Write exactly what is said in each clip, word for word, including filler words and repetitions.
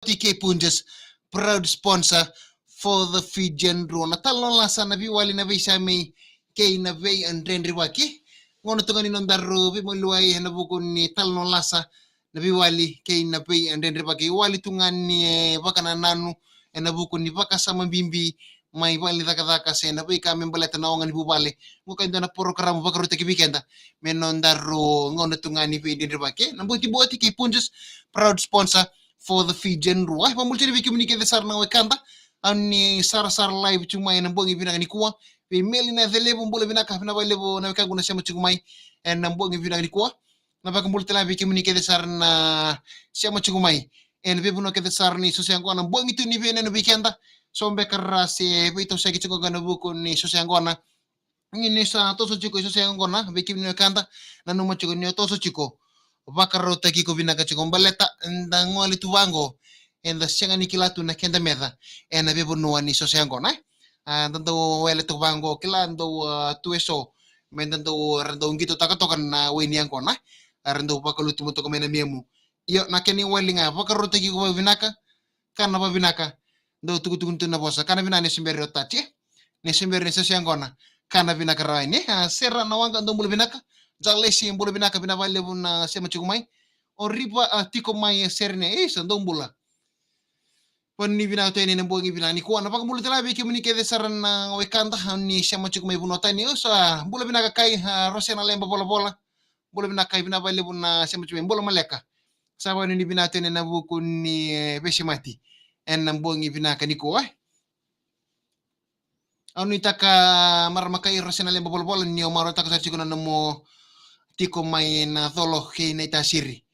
T K Punjas, proud sponsor for the Fijian Drua. Na talanoa lasa, na veiwali, na veisamei kei na veidredrevaki. Gauna tu ga ni nodaru veimaliwai ena vuku ni talanoa lasa, na veiwali kei na veidredrevaki. Wali tu ga ni, e, vakanananu ena vuku ni vakasama bibi mai vale ni cakacaka se na veika me baleta na oga ni vuvale. Qo ka e dua na porokaramu vakarautaki vei keda me nodaru gauna tu ga ni veidredrevaki. Na Botiboti kei Punjas, proud sponsor for the Fijian Drua. Vakabulataki vei kemuni kece sara na wekada, au ni sarasara live tu mai ena bogi vinaka nikua. Vei Meli na Yacalevu, bula vinaka, vinaka vakalevu na wekaqu na sema tiko mai ena bogi vinaka nikua. Na vakabula tale vei kemuni kece sara na sema tiko mai ena veivanua kece sara ni soso yaqona, bogi tu ni veinanumi vei keda. So beka ra se veitosoyaki tiko ga na vuku ni soso yaqona. Ni, ni sa toso tiko i soso yaqona, vei kemuni na wekada, nanuma tiko ni o toso tiko, vakarautaki iko vinaka tiko baleta da gole tu vaqo, eda sega ni kila tu na keda meca ena veivanua ni soso yaqona, e. A, da dau wele tu vaqo, kila dau, a, tu eso, me da dau, ra dau qitotaka toka na wai ni yaqona, e. A, ra dau vakalutu mo toka mai na memu. Io, na kena iwali ga, vakarautaki iko vakavinaka, kana vakavinaka, dau tukutuku tu na vosa, kana vinaka ni se bera o tati, e. Ni se bera ni soso yaqona, kana vinaka rawa yani, e. A, Sera na Waqa, dou bula vinaka. Jalesi, bula vinaka, vinaka vakalevu na sema tiko mai. O Riva, a, tiko mai, e, Sera ne, e, sa dou bula. Vanuinui vinaka tu yani ena bogi vinaka nikua. Na vakabula tale vei kemuni kece sara na wekada, a, ni sema tiko mai vanua tani. O sa bula vinaka kai, a, Rosena Leba Volavola. Bula vinaka kai, vinaka vakalevu na sema tiko mai, bula maleka. Sa vanuinui vinaka tu yani ena vuku ni, e, veisemati ena bogi vinaka nikua, e. Au nuitaka marama kai Rosena Leba Volavola ni o marautaka sara tiko na nomu tiko mai na colo kei na itasiri.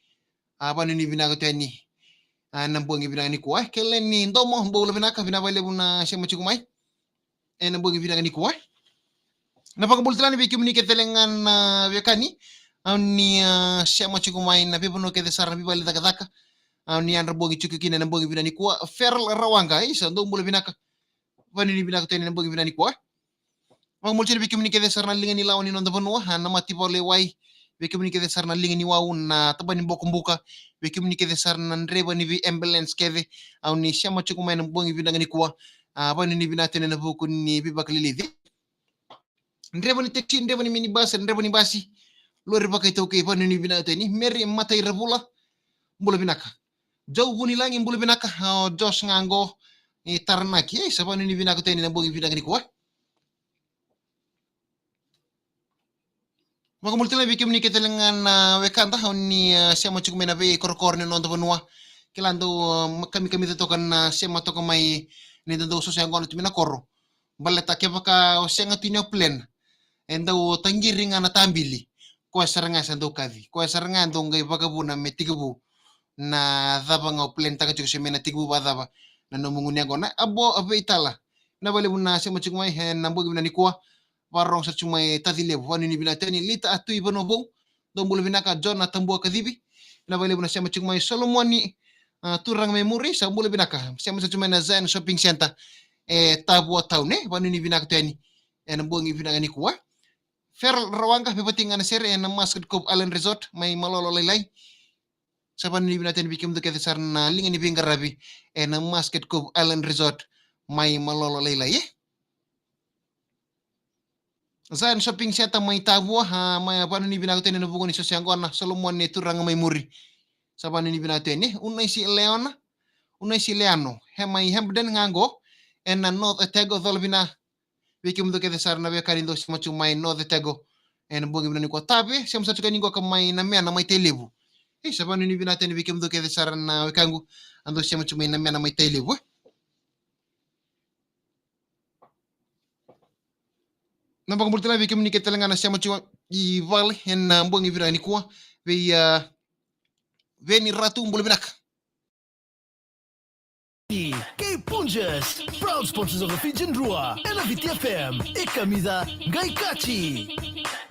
A, vanuinui vinaka tu yani, a, na bogi vinaka nikua, e. Keleni Domo, bula vinaka, vinaka vakalevu na sema tiko mai ena bogi vinaka nikua, e. Na vakabula tale yani vei kemuni kece tale ga na wekani, au ni, a, sema tiko mai na veivanua kece sara na veivale ni cakacaka, au ni yadra bogi tiko kina ena bogi vinaka nikua. Feral Rawaqa, isa, dou bula vinaka. Vanuinui vinaka tu yani ena bogi vinaka nikua. Vakabula tale vei kemuni kece sara na liga ni lawa ni noda vanua, a, na mati valu e wai, vei kemuni kece sara na liga ni wau, na tabana ni bokobuka, vei kemuni kece sara na draiva ni vei ambulance kece, au ni sema tiko mai ena bogi vinaka nikua. A, vanuinui vinaka tu yani ena vuku ni veivakalilici. Draiva ni taxi, draiva ni minibus, draiva ni basi, lori vakaitaukei, vanuinui vinaka tu yani. Meri Matairavula, bula vinaka. Joe Vunilagi, bula vinaka. O Josh ga qo i Taranaki, e, sa vanuinui vinaka tu yani ena bogi vinaka nikua. Vakabula tale vei kemuni kece tale ga na wekada, au ni, e, sema tiko mai na veikorokoro ni noda vanua. Kila dou, e, kamikamica toka na sema toka mai ni da dau soso yaqona tu mai na koro. Baleta kevaka o sega tu ni o plan, e dau taqiri ga na tabili. Koya sara ga sa dau kaci, koya sara ga dau qai vakavuna me tekivu na cava ga o plan taka tiko se me na tekivu vakacava na nomu gunu yaqona. A, Bo, a, Veitala, vinaka vakalevu na sema tiko mai ena bogi vinaka nikua. Vakarorogo sara tiko mai Taci Levu, vanuinui vinaka tu yani. Lita, a, Tui Vanua Vou, dou bula vinaka. Jona Tabua Kacivi, vinaka vakalevu na sema tiko mai. Solomoni, a, turaga mai muri, sa bula vinaka, sema sara tiko mai na Zion Shopping Centre e Tavua Town, e. Vanuinui vinaka tu yani ena bogi vinaka nikua. Feral Rawaqa, me vati ga na sere ena Muscat Cove Island Resort mai Malolo Lailai. Sa vanuinui vinaka tu yani vei kemudou kece sara na liga ni veiqaravi ena Muscat Cove Island Resort mai Malolo Lailai, e. Zion Shopping Centre mai Tavua, a, mai, vanuinui vinaka tu yani ena vuku ni soso yaqona. Solomoni, turaga mai muri, sa vanuinui vinaka tu yani. Unaisi Leona, Unaisi Leano, e mai Hampden ga qo ena North Otago, cola vina vei kemudou kece sara na wekani dou sema tiko mai North Otago ena bogi vinaka nikua. Tave, sema sara tiko yani qo ka mai Namena mai Tailevu. E, sa vanuinui vinaka tu yani vei kemudou kece sara na wekaqu a dou sema tiko mai Namena mai Tailevu, e. Na vakabula tale vei kemuni kece tale ga na sema tiko i vale ena bogi vinaka nikua. Vei, a, Veni Ratu, bula vinaka. Kei Punjas, proud sponsors of the Fijian Drua, ena Viti F M, e kamica qai kaci.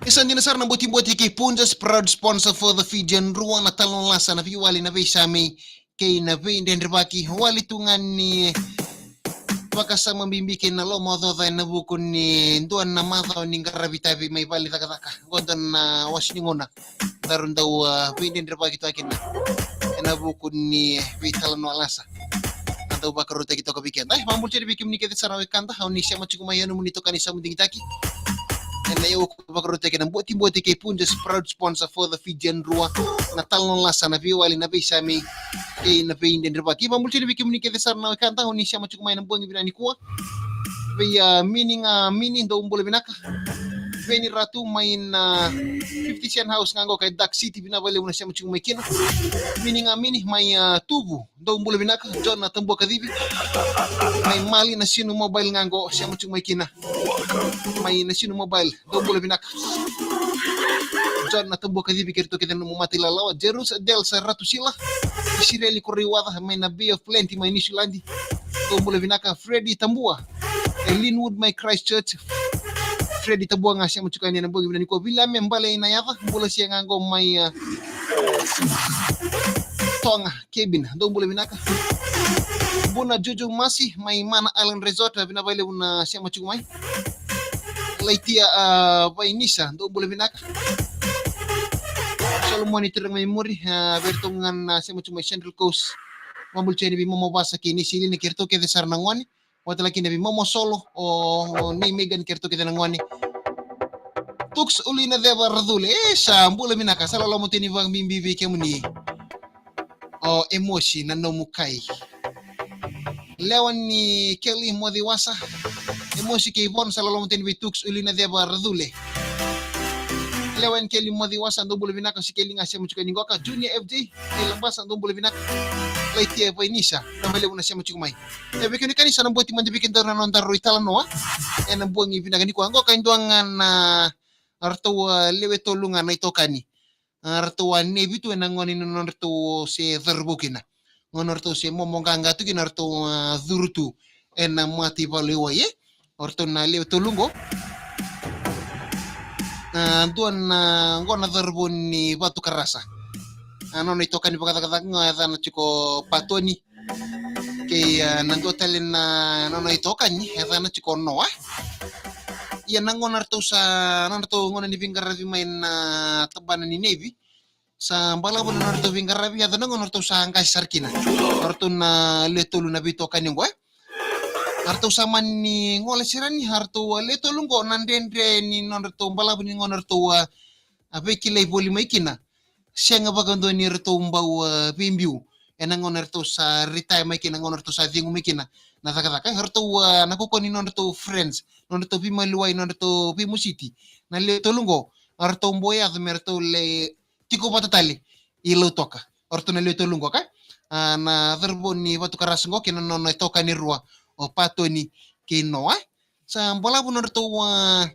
E sa dina sara na botiboti kei Punjas, proud sponsor for the Fijian Drua, na talanoa lasa, na veiwali, na veisamei kei na veidredrevaki. Wali tu ga ni vakasama bibi kei na lomaocaoca ena vuku ni dua na macawa ni qaravi tavi mai vale ni cakacaka. Qo dua na wasi ni gauna daru dau, ah, veidredrevaki toka kina ena vuku ni veitalanoa lasa na dau vakarautaki toka vei keda. E, vakabula tiko yani vei kemuni kece sara na wekada, au ni sema tiko mai ena nomuni itokani sauma digitaki. Ena yau vakarautaki na Botibote kei Punjas, proud sponsor for the Fijian Drua, na talanoa lasa, na veiwali, na veisame kei na veidredrevaki. Vakabula tiko yani vei kemuni kece sara na wekada, au ni sema tiko mai ena bogi vinaka nikua. Vei, ah, Mini, ah, Mini, dou bula vinaka. Veni Ratu mai na fifty Cent House ga qo kai Dark City, vinaka vakalevu na sema tiko mai kina. Mini, ah, Mini mai, ah, Tuvu, dou bula vinaka. John na Tabuakacivi mai Mali, na Sinu Mobile ga qo, sema tiko mai kina. Mai na Sinu Mobile, dou bula vinaka. John na Tabuakacivi kei ratou kece na nomu mata ilalawa. Jerus Del sa Ratu Sila, Isireli Koroiwaca mai na Bay of Plenty mai Niusiladi, dou bula vinaka. Freddy Tabua e Linwood mai Christchurch, Freddy Tabua ga sema tiko yani ena bogi vinaka nikua. Viliame Bale ina yaca, bula sia ga qo mai, ah, Toga Kevin, dou bula vinaka. Buna Juju Masi mai Mana Island Resort, vinaka vakalevu na sema tiko mai. Laitia, ah, Vainisa, dou bula vinaka. Solomoni Turaga mai Muri, ah, vei ratou ga na sema tiko mai Central Coast. Vakabula tiko yani vei Momo Vasa kei Nisilina kei ratou kece sara na gone. Vata kina vei Momo Solo, o, o Nei Megan kei ratou kece na gone. Tuks Ulina Ceva Racule, e, sa bula vinaka, sa loloma tiko yani vakabibi vei kemuni. O Emosi na nomu kai. Lewa ni Keli Moci Wasa. Emosi kei Von, sa loloma tiko yani vei Tuks Ulina Ceva Racule. Lewa ni Keli Moci Wasa, dou bula vinaka. Sikeli ga sema tiko yani qo ka. Junior F J kei Labasa, dou bula vinaka. Laitia Vainisa, vinaka vakalevu na sema tiko mai. E, vei kemuni kece sara na bula, ni mada vei kedaru na nodaru italanoa ena bogi vinaka nikua. Qo ka e dua ga na, ah, ratou, ah, lewe tolu ga na itokani. Ah, ratou a nevi tu ena gauna ni nodratou se cauravou kina. Gauna ratou se momo qaqa tu kina, ratou, ah, curu tu ena mataivalu e wai, e. O ratou na lewe tolu qo. Ah, dua na, ah, qo na cauravou ni Vatukarasa. Ah, nona itokani vakacakacaka qo e yacana tiko Patoni. Kei, ah, na dua tale na nona itokani e yacana tiko Noa. Ia na gauna ratou sa, na nodratou gauna ni veiqaravi mai na tabana ni nevi, sa balavu na nodratou veiqaravi, yaco na gauna ratou sa qase sara kina. O ratou na lewe tolu na veitokani qo, e. A ratou sa mani gole sara yani, a ratou a lewe tolu qo na dredre ni nodratou balavu ni gauna ratou a, a veikilai voli mai kina. Sega vakadua ni ratou bau, a, veibiu ena gauna ratou sa retire mai kina, gauna ratou sa cegu mai kina na cakacaka. A ratou, a, na kaukauwa ni nodratou friends, nodratou veimaliwai, nodratou veimositi, na lewe tolu qo, a ratou bau yaco me ratou lai tiko vata tale i Lautoka. O ratou na lewe tolu qo ka, a, na cauravou ni Vatukarasa qo kei na nona itokani e rua, o Patoni kei Noa. Sa balavu nodratou, a,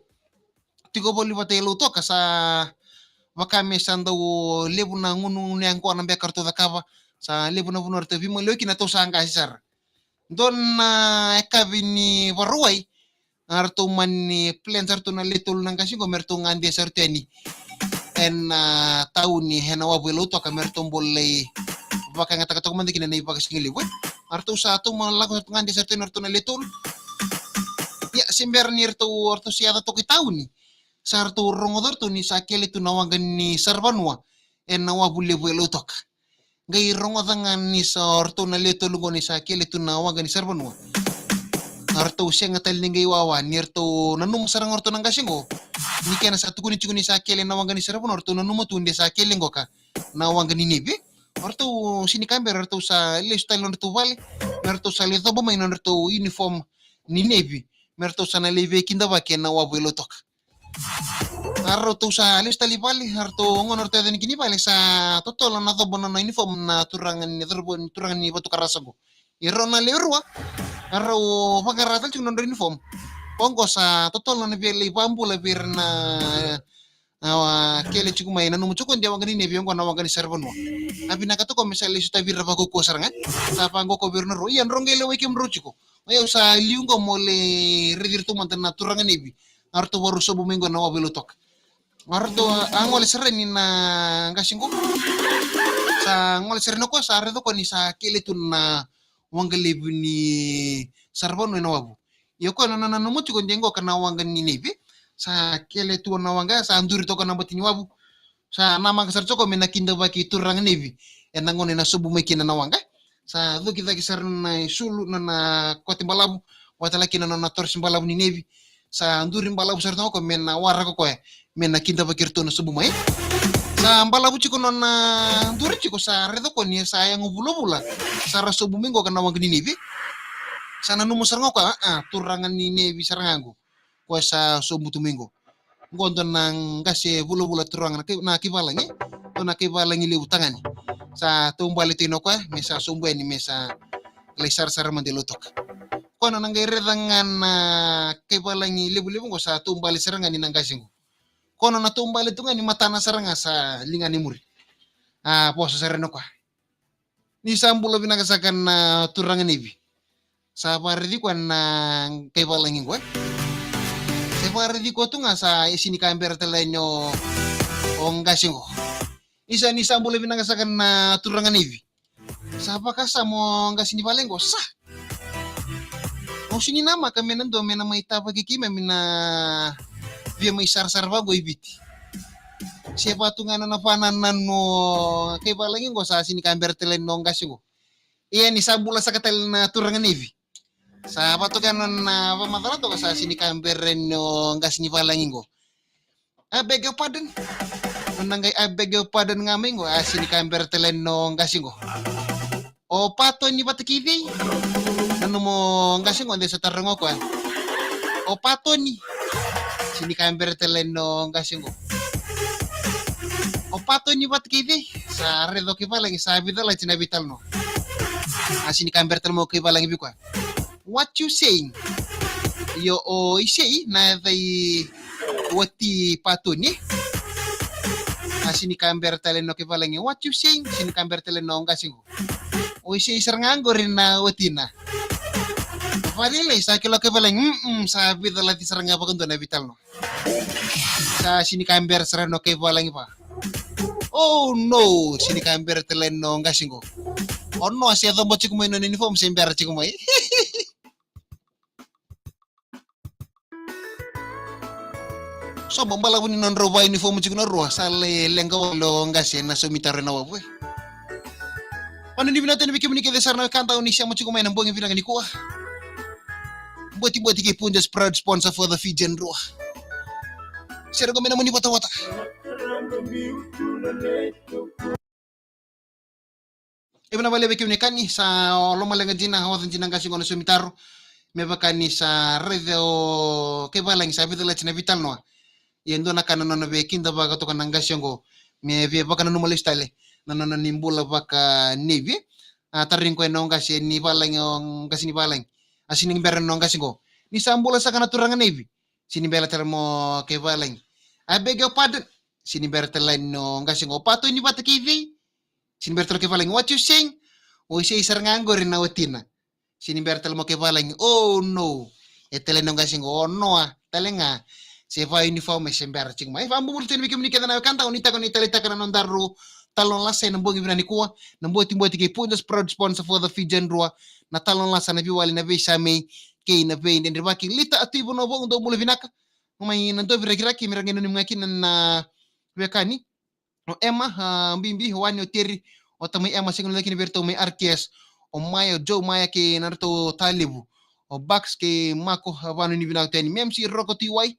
tiko voli vata i Lautoka, sa vaka me sa dau levu na gunugunu yaqona beka ratou cakava, sa levu na vanua ratou veimaliwai kina, ratou sa qase sara. Dua na yakavi ni Vakarauwai, a ratou mani plan sara tu na lewe tolu na qase qo me ratou gade sara tu yani ena, a, tauni ena wavu e Lautoka me ratou bau lai vakayagataka toka mada kina na ivakasigalevu, e. A ratou sa tou mani lako sara tu, gade sara tu yani o ratou na lewe tolu. Ia, se bera ni ratou, ratou se yaco toka i tauni, sa ratou rogoca ratou ni sa kele tu na waqa ni saravanua ena wavu levu e Lautoka. Qai rogoca ga ni sa, o ratou na lewe tolu qo ni sa kele tu na waqa ni saravanua, a ratou sega tale ni qai wawa, ni ratou nanuma sara ga o ratou na qase qo ni kena sa tukuni tiko ni sa kele na waqa ni saravanua, ratou nanuma tu de sa kele qo ka na waqa ni nevi. O ratou sega ni ka bera, ratou sa lesu tale i nodratou vale me ratou sa lai coba mai nodratou uniform ni nevi, me ratou sa na lai veikidavaki ena wavu e Lautoka. A ratou sa lesu tale i vale, a ratou, gauna ratou yaco yani kina i vale, sa totolo na coba na nona uniform na turaga ni, cauravou, turaga ni Vatukarasa qo. Ia rau na lewe rua, a rau vaqara tale tiko na nodra uniform. Qo sa totolo na via lai vakabula vei ira na, a, kele tiko mai, nanuma tiko de waqa ni nevi, qo na waqa ni saravanua. A vinakata qo me sa lai sotavi ira vakaukauwa sara ga. Sa vaqo qo vei ira na rua, ia drau qai lewai kemudrau tiko. O yau sa liu qo mo lai raici iratou mada na turaga nevi. A ratou vakarau sobu mai qo na wavu e Lautoka. A ratou a gole sara yani na qase qo. Sa gole sara yani o koya, sa raica o koya ni sa kele tu na waqa levu ni saravanua ena wavu. Ia o koya na nona nanuma tiko de qo ka na waqa ni nevi. Sa kele tu na waqa, sa duri toka na bati ni wavu. Sa namaka sara tiko me na kidavaki turaga Nevi ena gauna ena sobu mai kina na waqa. Sa coki cake sara na isulu, na, na kote balavu, vata kei na nona toresi balavu ni Nevi. Sa duri balavu sara tiko me na waraka o koya me na kidavaki iratou na sobu mai. Sa balavu tiko nona duri tiko, sa raica o koya ni sa yago vulavula sara sobu mai qo ka na waqa ni Nevi. Sa nanuma sara ga o koya, a, turaga ni Nevi sara ga qo. Koya sa sobu tu mai qo. Qo dua na qase vulavula turaga na kai, na kaivalagi. Dua na kaivalagi levu tagane. Sa taubale tu o koya me sa sobu yani me sa lai sarasara mada i Lautoka. Koya na qai raica ga na kaivalagi levulevu qo sa taubale sara ga ni na qase qo. Koya na taubale tu ga ni matana sara ga sa liga ni muri. A, vosa sara o koya. Ni sa bula vinaka saka na turaga Nevi. Sa vakaraici koya na kaivalagi qo, e. Sa vakaraici koya tu ga sa sega ni ka bera tale yani o, o qase qo. Ni sa, ni sa bula vinaka saka na turaga Nevi. Sa vakasama o qase ni vale qo, sa. Au sega ni namaka me na dua me na mai tavaki keimami na via mai sarasara vaqo i Viti. Se vaka tu ga na nona vakanananu o kaivalagi qo sa sega ni ka bera tale yani o qase qo. Ia ni sa bula saka tale na turaga Nevi. Sa vaka tu ga na nona vakamacala toka sa sega ni ka bera yani o qase ni valagi qo. I beg your pardon. Nona qai I beg your pardon ga mai qo, a sega ni ka bera tale yani o qase qo. O Patoni vata kei cei? Nanuma o qase qo de sa taroga o koya. O Patoni. Sega ni ka bera tale yani o qase qo. O Patoni vata kei cei? Sa raica o kaivalagi sa vica lati na veitalanoa. A sega ni ka bera tale mai o kaivalagi vei koya. What you saying? Io, o Isei na yaca i wati Patoni. A sega ni ka bera tale yani o kaivalagi. What you saying? Sega ni ka bera tale yani o qase qo. O Isei sara ga qori na watina. Vakalailai sa kila o kaivalagi, mm, sa vica lati sara ga vakadua na veitalanoa. Sa sega ni ka bera sara yani o kaivalagi va. Oh no, sega ni ka bera tale yani o qase qo. O no se coba tiko mai nona uniform se bera tiko mai. Sobo balavu ni nodrau va uniform tiko na rua, sa lai leqa wale o qase na saumi taro ena wavu, e. Vanuinui vinaka tu yani vei kemuni kece sara na wekada oni sema tiko mai ena bogi vinaka nikua. Botiboti kei Punjas, proud sponsor for the Fijian Drua. Sere qo me na mani vatavata. E vinaka vakalevu vei kemuni kani sa lomaleqa dina, oca dina qase qo na saumi taro. Me vaka ni sa raica o kaivalagi sa vica lati na veitalanoa. Ia dua na ka na nona veikidavaka toka na qase qo me via vakananuma lesu tale na nona ni bula vakaNevi. A, tarogi koya na o qase ni valagi, o qase ni valagi. A sega ni bera na o qase qo. Ni sa bula saka na turaga Nevi. Sega ni bera tale mo kaivalagi. I beg your pardon. Sega ni bera tale yani o qase qo. O Patoni vata kei cei? Sega ni bera tale o kaivalagi. What you saying? O Isei sara ga qori na watina. Sega ni bera tale mo kaivalagi. Oh no. E tale yani o qase qo. O noa tale ga. Se va uniform se bera tiko mai. Vakabubula tu yani vei kemuni kece na wekada, oni taka ni taleitaka na nodaru talanoa lasa ena bogi vinaka nikua. Na botiboti kei Punjas, proud sponsor for the Fijian Drua. Na talanoa lasa, na veiwali, na veisamei kei na veidredrevaki. Lita a Tui Vanua Vou, dou bula vinaka. Mai na Dovi Rakiraki, me ra qai nanumi ga kina na wekani. O Emma, a, Bibi, o Wani, o Teri, o tamai Emma, sega ni laki na vei iratou mai R K S. O Maya, o Joe Maya kei na ratou talevu. O Bax kei Mako, a, vanuinui vinaka tu yani. M C Roko T Y,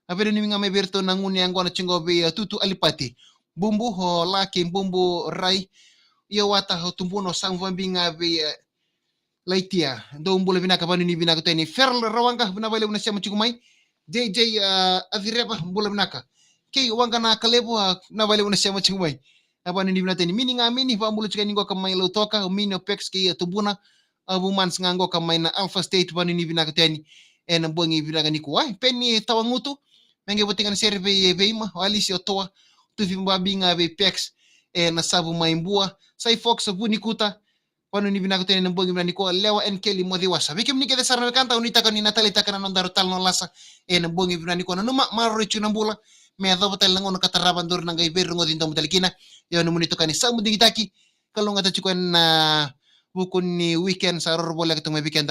a, vanuinui ga mai vei iratou na gunu yaqona tiko vei, a, Tutu Alipati. Bubu, o La kei Bubu Rai. Io Wata, o Tubuna, o Samu Vabi ga vei, a, Laitia, dou bula vinaka, vanuinui vinaka tu yani. Feral Rawaqa, vinaka vakalevu na sema tiko mai. J J, a, Acireva, bula vinaka. Kei Waqa na Kalevu, a, vinaka vakalevu na sema tiko mai. A, vanuinui vinaka tu yani. Mini ga Mini, vakabula tiko yani qo ka mai Lautoka, o Mini, o Pex kei, a, Tubuna. A, Vumans ga qo ka mai na Alpha State, vanuinui vinaka tu yani. Ena bogi vinaka nikua. Peni Tawagutu, me qai voti ga na sere vei, vei Ima, o Alisi, o Toa, Tufi Babi ga vei Pex, ena Savu mai Bua. Sai Fox, o Vunikuta, vanuinui vinaka tu yani ena bogi vinaka nikua. Lewa and Kelly Moce Wasa. Vei kemuni kece sara na wekada, au nuitaka ni na taleitaka na nodaru talanoa lasa ena bogi vinaka nikua. Nanuma, maroroi tiko na bula. Me yacova tale na gauna ka tarava, daru na qai veirogoci domo tale kina. Io, nomuni itokani Samu Digitaki. Kalougata tiko ena vuku ni weekend, sa roro voleka tu mai weekend.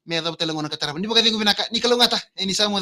Me yacova tale na gauna ka tarava. Ni vakacegu vinaka, ni kalougata, e ni Samu